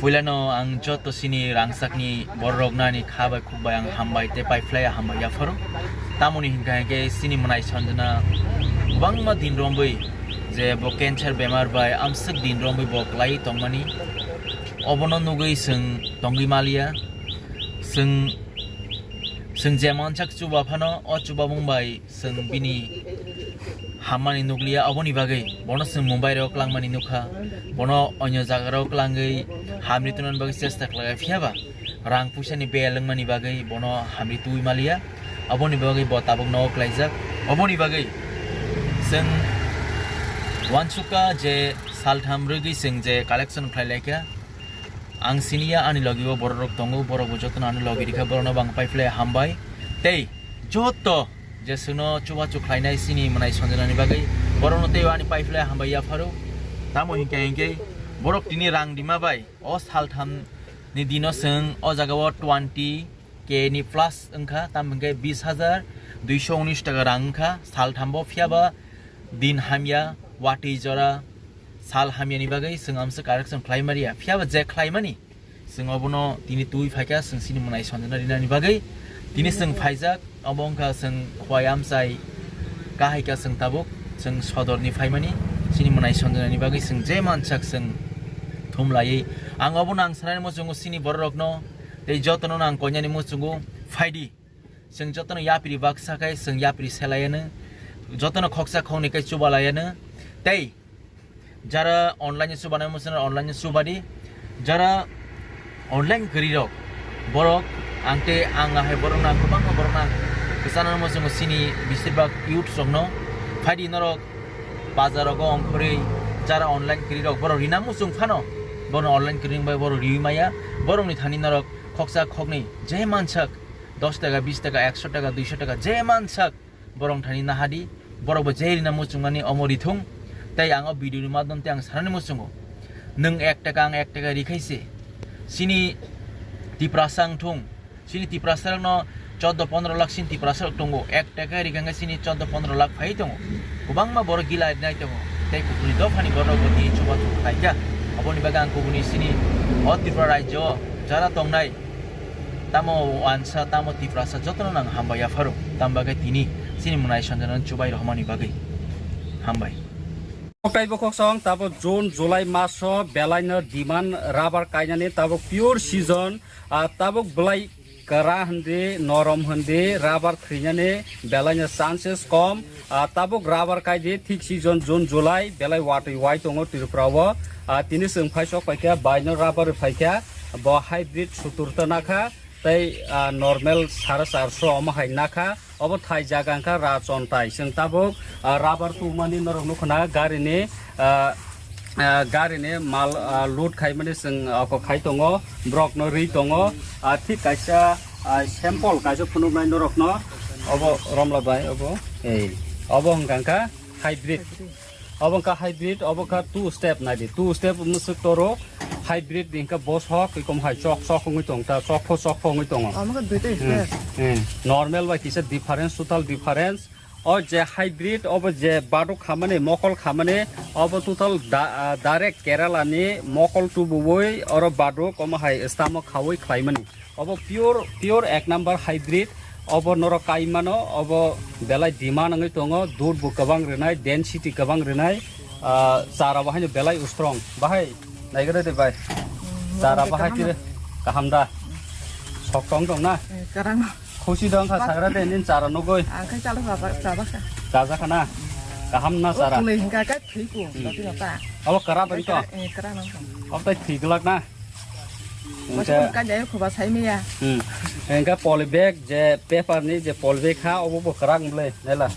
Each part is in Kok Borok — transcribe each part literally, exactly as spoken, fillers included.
Puilano ang joto sini rangchakni bororokno ani kha bai khuk bai ang hambai tei paiphlai hambai yapharo. Tamoni hinkha hinkhe sini mwnai Sanjana kwbangma din romwi je bo cancer bemar bai amswk din romwi bo kwlai tongmani. Obono nugwi chwng tongwi maliya. Chwng, chwng je mansak chuba phano o chubamung bai chwng bini hammani nukliya, oboni bagwi bono chwng Mumbai rok klangmani nukha, bono onyo jaga rok klangwi hamri tunani bagwi chesta khlai, phiya ba rang puisa ni bel wngmani bagwi bono hamri twi maliya, oboni bagwi bo tabuk nogo klaijak. Oboni bagwi chwng uansukha je saltham rwgwi chwng je collection khlai laikha, ang siniya ani logi o borok rok tongo, borok bo jotono ani logi rikha, borok no bang paiphlai hambai tei joto je chwngno chubachu khlainai chini mwnai Sanjanani bagwi, borokno teibo ani paiphlai hambai yapharo. Tamo hinkhe hinkhe borok tini rang rima bai o saltham ni dino chwng o jaga o twenty K ni plus wngkha, tamo hinkhe bis hajar duiso unis taka rang wngkha salthambo, phiya ba din hamya, watwi jora, sal hamyani bagwi chwng amsa correction khlai mariya, phiya ba je khlaimani. Chwng obono tini twi phaikha, chwng chini mwnai Sanjana rinani bagwi. Tini chwng phaijak, obo wngkha chwng khowai amchai kahaikha chwng tabuk, chwng sodorni phaimani, chini mwnai Sanjanani bagwi chwng je mansak chwng thum laiwi. Ang obono ang sanani muchungo chini bororokno, tei jotono ang koinani muchungo phaidi. Chwng jotono yapri baksa khai chwng yapri selaiano, jotono khoksa khoknwi khai chubalaiano, tei jara online o chubanai muchungo online o chubadi, jara online kwrwi rok borok ang tei ang ahai borok nang kwbangma borok nang kwchana muchungo chini beshirbak youth rokno phaidi norok bazar rogo ongkhorwi jara online kwrwi rok borok rina muchung phano borok online kwrwi bai borok riwi maya borokni thani norok khoksa khoknwi je mansak dos taka, bis taka, ekso taka, duiso taka, je mansak borok thani nahadi, borok bo je rina muchungmani omo rithung. Tei ang o video ni madhyam tei ang sanani muchungo, nwng ek taka, ang ek taka rikhai se, chini Tiprasa wngthung, chini Tiprasa rokno chordo pondro lakh chini Tiprasa rok tongo, ek taka rikha hwnkhe chini chordo pondro lakh phai tongo. Kwbangma borok gila rinai tongo, tei kubuni dophani borok bo tini chubachu khlaikha. Aboni bagwi ang kubuni chini o Tripura rajyo o jara tongnai, tamo uansa, tamo Tiprasa, jotono ang hambai yapharo. Tamo bagwi tini chini mwnai Sanjana chubai rohormani bagwi hambai. Taibo koksong tabo June, July maso belaino demand rubber kainani, tabo pure season, ah, tabuk belai kwra hindi, norom hindi, rubber thwinani belaino chances kom. Ah, tabuk rubber kaidi thik season June, July, belai watwi wai tongo Tripura o. Ah, tini chwng phaisok phaikha, baino rubber phaikha, bo hybrid sutur ta nakha, tei, ah, normal sara charso omo hai nakha. Obo thai jaga wngkha Rachon tai. Chwng tabuk, ah, rubber tumani norok nukho na garini, ah, ah, garini mal, ah, load khaimani chwng oko khai tongo, borokno rwi tongo. Ah, thik kaisa, ah, sample kaisa phunuknai norokno. Obo Romla bai obo. Ei, obo hwnkha kha hybrid. Obo wngkha hybrid, obo wngkha two step naidi. Two step mwswk toro hybrid ni hwnkha bo sok, ikom hai chok chok wngwi tong ta, chok pho chok pho wngwi tongo. Omo khe duita Hmm, step. Hmm. Normal bai kisa difference, total difference. O je hybrid, obo je baduk khamani, mokol khamani, obo total da-, ah, direct Kerala ni mokol tubuwi oro baduk, omo hai stamp o khawi khlaimani. Obo pure, pure ek number hybrid. Obo norok kai mano, obo belai demand wngwi tongo, dud bo kwbang rwnai, density kwbang rwnai, ah, chara bo haino belai strong. Bahai, naigra de bai. Chara bahai tire kaham da. Sok tong tong na? Eh, karang. Khusi dong kha sagra de nin chara nugui. Ang khai chala chaba, chaba kha. Chaja khana? Kaham na chara? Kulai hingka kai thwi ku, dati na ta. Abo kara bai to? Eh, kara nang. Abo tai thwi glak na? Masa ka jai khuba sai miya. Hmm. Engka poly bag je paper ni je poly bag kha obo bo kwrak mle nela.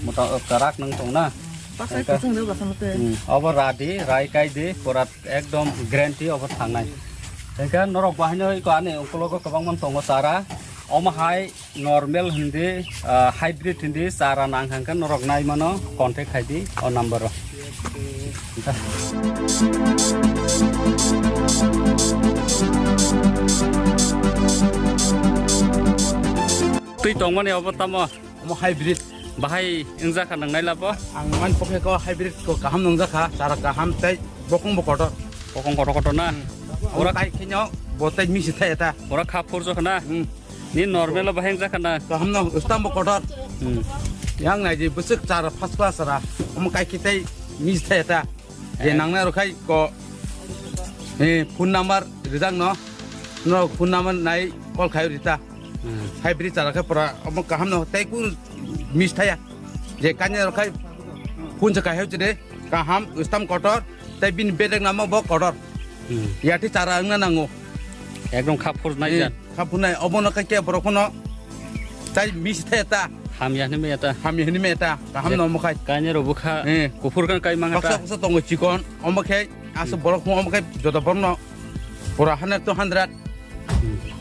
Mota kwrak nang tong na. Baksa engka kuchung de baksa mate. Hmm. Obo radi, rai kai di, pura ekdom guarantee obo thangnai. Engka norok bahai no ko ani ungkulogo kwbang man tongo chara. Omo hai normal hindi, ah, hybrid hindi chara nang hangkhe norok nai mano, contact khai di o number o. Twi tongmani obo tamo? Omo hybrid. Bahai wngjakha nang nailabo? Ang man pokhe ko hybrid ko kaham nungjak kha, chara kaham tei bokong bo kotor. Bokong kotor kotor na? Hmm. Ora kai khenyo bo tei misi thai eta. Ora kha phurjo khna? Hmm. Ni normal o bahai wngjakha na? Kaham no, stamp bo kotor. Hmm. Yang nai di bwswk chara first class chara. Omo kai kitai mis thai ta. Je eh, nangnai rok khai ko, eh, phone number rijak no. No phone number nai call khai rita. Hmm. Hybrid chara khai pura omo kaham no tei kun mis thaya. Je kanya rok khai phone se khai de kaham stamp kotor tei bini bedek namo bo kotor. Hmm. Yati chara wngna nango. Ekdom kha phur nai eh, jan. Kha phur nai, obono khe ke borok phano tai mis the ta. Hamya hwnwi maya ta. Hamya hwnwi maya ta. Kaham je no omo khai. Kainwi rok bwkha eh, kuphur khe kai mangha ta. Baksa baksa tongo chikon, omo khai aswk hmm, borok phano omo khai joto borok no pura hundred to hundred. Hmm.